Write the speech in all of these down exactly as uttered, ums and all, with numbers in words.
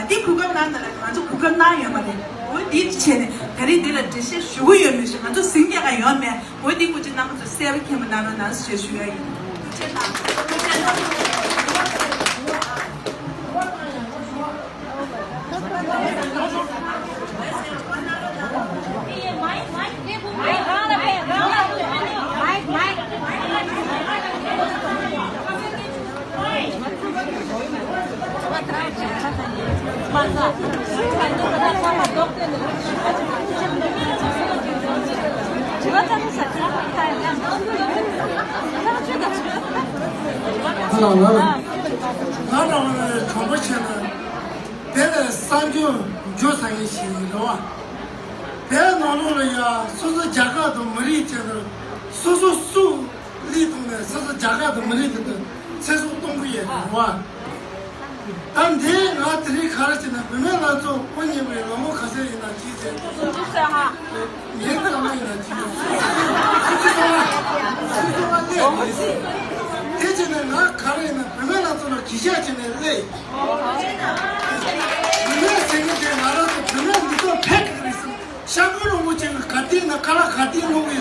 འདི་གོ་སྐབས་གནང་ན་ལ་ང་ཚོ་གོ་སྐབས་གནང་ཡོད་མ་རེད། འོ་འདི་བྱས་ནས་ད་རེས་འདི་ལ་འགྲེལ་བཤད་ཞུ་གི་ཡོད་མེད་ཞུ། ང་ཚོ་ཟིང་རྒྱག་ག་ཡོད་མེད། འོ་འདི་སྐུ་མཁྱེན་རྣམ་པ་ཚོ་གསལ་པོ་མཁྱེན་པ་གནང་རོགས་གནང་ཞེས་ཞུ་ཡ་ཡིན། ཐུགས་རྗེ་གནང་། ཐུགས་རྗེ་གནང་། ང་འདྲ་བ་ལ་གྲོང་པ་ཆེ་ན། དེ་ལས་གསར་འགྱུར་འགྱུར་ས་ཡིན་ཞིག་རེད་བ། དེའི་ནང་ལོགས་ལ་ཡ་སོ་སོ་རྒྱ་གར་དང་མི་རིགས་བཅས་དང་སོ་སོ་སུ་ལི་ཐོག་ནས་སོ་སོ་རྒྱ་གར་དང་མི་རིགས་དེ་དང་ཚེ་སྲོག་གཏོང་གི་ཡོད་རེད་བ། ད་འདི་ང་དེ་རིང་ག་རེ་བྱས་ན་བུད་མེད་ལ་ཚོ་ཁོ་ཉེ་བའི་ལོ་ངོ་ག་ཚོད་ཡིན་ན་ཅི་ཟེར། སུམ་ཅུ་ཙམ་ཧ། ངའི་བསམ་བློ་ཡིན་ན་ཅི་ཡོད། སུམ་ཅུ་སོ་ལྔ། སུམ་ཅུ་སོ་ལྔ་སླེབས་རེད། དེ་བྱས་ནས་ང་ག་རེ་ཡིན་ན་བུད་མེད་ལ་ཚོ་ལ་གུས་ཞབས་བྱས་ནས་སླེབས། བུད་མེད་ཟེར་མཁན་དེ་ང་རང་ཚོ་བུད་མེད་མི་ཐོག་ཕེབས་ཀྱི་རེད་བསམ། ཤར་ཁུལ་རིན་པོ་ཆེ་གི་གར་སྟེགས་ན་ཁ་ལག་གར་སྟེགས་སློང་གི་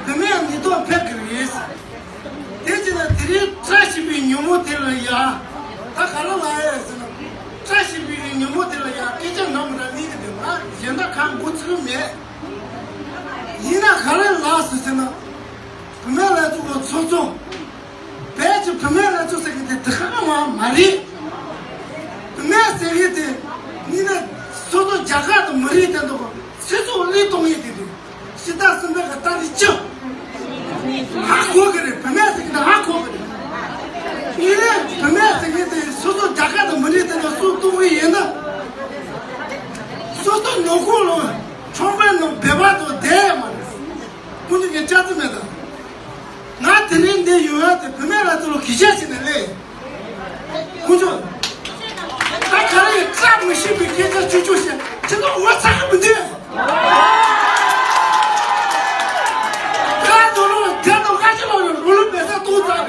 བུད་མེད་མི་ཐོག་ཕེབས་ཀྱི་རེད། དེ་བྱས་ན་དེ་རིང་བཀྲ་ཤིས་པའི་ཉིན་མོ་དེ་ལ་ཡ། ད་ག་རེ་ལབ་ཡ་ཟེར་ན། བཀྲ་ཤིས་པའི་ཉིན་མོ་དེ་ལ་ཡ་སྐད་ཆ་འདྲ་མི་འདྲ་གླེང་གི་འདུག་ང་གཞན་དག་གང་མགོ་ཚོད་མེད། ཡིན་ན་ག་རེ་ལབ་སོང་ཟེར་ན། བུད་མེད་ལ་ཚོ་གི་ཚོགས་གཙོ། བོད་ཀྱི་བུད་མེད་ལ་ཚོགས་ཟེར་གི་དེ་དེ་ག་མ་མ་རེད། བུད་མེད་ཟེར་གི་དེ་ནི་ནི་སོ་སོ་རྒྱ་གར་དང་མི་རིགས་དེ་འདུག་གི་སྤྱི་ཚོགས་བློས་གཏོང་ཡས་དེ་རེད། སྤྱི་ཟླ་གསུམ་པའི་གི་ཏ་རིག་བཅུ། ཧ་གོ་གི་རེད། བུད་མེད་ཟེར་གི་དེ་ཧ་གོ་གི་རེད། ཡིན་ནའི་བུད་མེད་ཟེར་གི་དེ་སོ་སོ་རྒྱ་གར་དང་མི་རིགས་དེ་འདུག་སུ་གཏོང་གི་ཡིན་ན། སོ་སོ་ནང་ཁུལ་ལ་ཁྲོམ་ར་ནང་སྦལ་པ་དང་བསྡད་ཡ་མ་རེད། ཁོང་ཚོ་གི་སྐྱག་རྫུན་མེད་ད། ང་དེ་རིང་འདི་ཡོང་ཡ་དེ་བུད་མེད་ལ་དེ་ལོ་གུས་ཞབས་བྱས་ནས་སླེབས། ཁོང་ཚོ། ད་ག་རེ་ཡི་བཀྲ་མི་ཤིས་པའི་སྐད་ཆ་ཅོ་ཅོ་བཤད་ཁྱེད་ཚོ་ངོ་ཚ་གི་མི་འདུག་ད་དུང་ལོ་བརྒྱ་དང་ལྔ་བཅུ་ལོ་ལོ་ལོ་མེད་ས་ཏོག་ཙམ་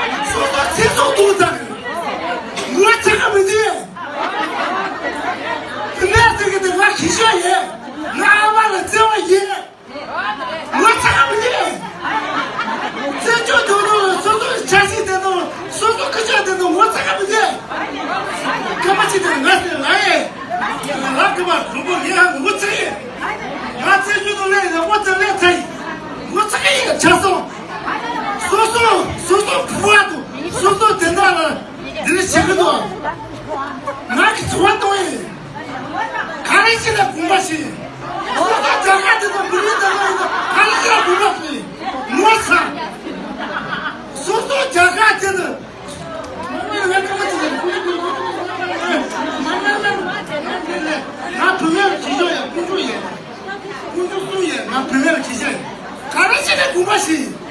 རེད། སོ་སོ་ཚེ་སྲོག་ཏོག་ཙམ་རེད། ངོ་ཚ་གི་མི་འདུག་བུད་མེད་ཟེར་གི་དེ་ང་གུས་ཞབས་ཡིན། ང་ཨ་མ་ལ་བརྩེ་བ་ཡིན། ངོ་ཚ་གི་མི་འདུག་བཙན་བྱོལ་སྒྲིག་འཛུགས་ལ་སོ་སོའི་བྱ་སྤྱོད་དེ་དང་སོ་སོའི་སྐད་ཆ་དེ་དང་ངོ་ཚ་གི་མི་འདུག་སྐར་མ་གཅིག་དེ་ང་ཟེར་ལ་ཡེ། ང་སྐར་མ་རུ་པོ་ངས་ཧ་ངོ་ཚ་གི་ང་བཙན་བྱོལ་དུ་སླེབས་ནས་ངོ་ཚ་ལས་ཚ་ཡིན། ངོ་ཚ་གི་ཡིན་ཆ་སོང་། སོ་སོ་སོ་སོ་བུ་བ་དང་སོ་སོ་དེ་འདྲ་ལ་འདི་འདྲ་བྱེད་གི་འདུག་ང་གི་འཚོ་བ་གཏོང་ཡིན། ག་རེ་བྱས་ན་དགོངས་པ་བཞེས། སོ་སོ་རྒྱ་གར་དེ་དང་མི་རིགས་དེ་དང་ཡིན་ན་ག་རེ་བྱས་ན་དགོངས་པ་བཞེས། ངོ་ཚ། སོ་སོ་རྒྱ་གར་དེ་དང་། ང་བུད་མེད་ལ་གུས་ཞབས་ཡ་ཀུན་སྤྱོད་ཡ། ཀུན་སྤྱོད་གསུམ་ཡ་ང་བུད་མེད་ལ་གུས་ཞབས་ཡ། ག་རེ་བྱས་ན་དགོངས་པ་བཞེས།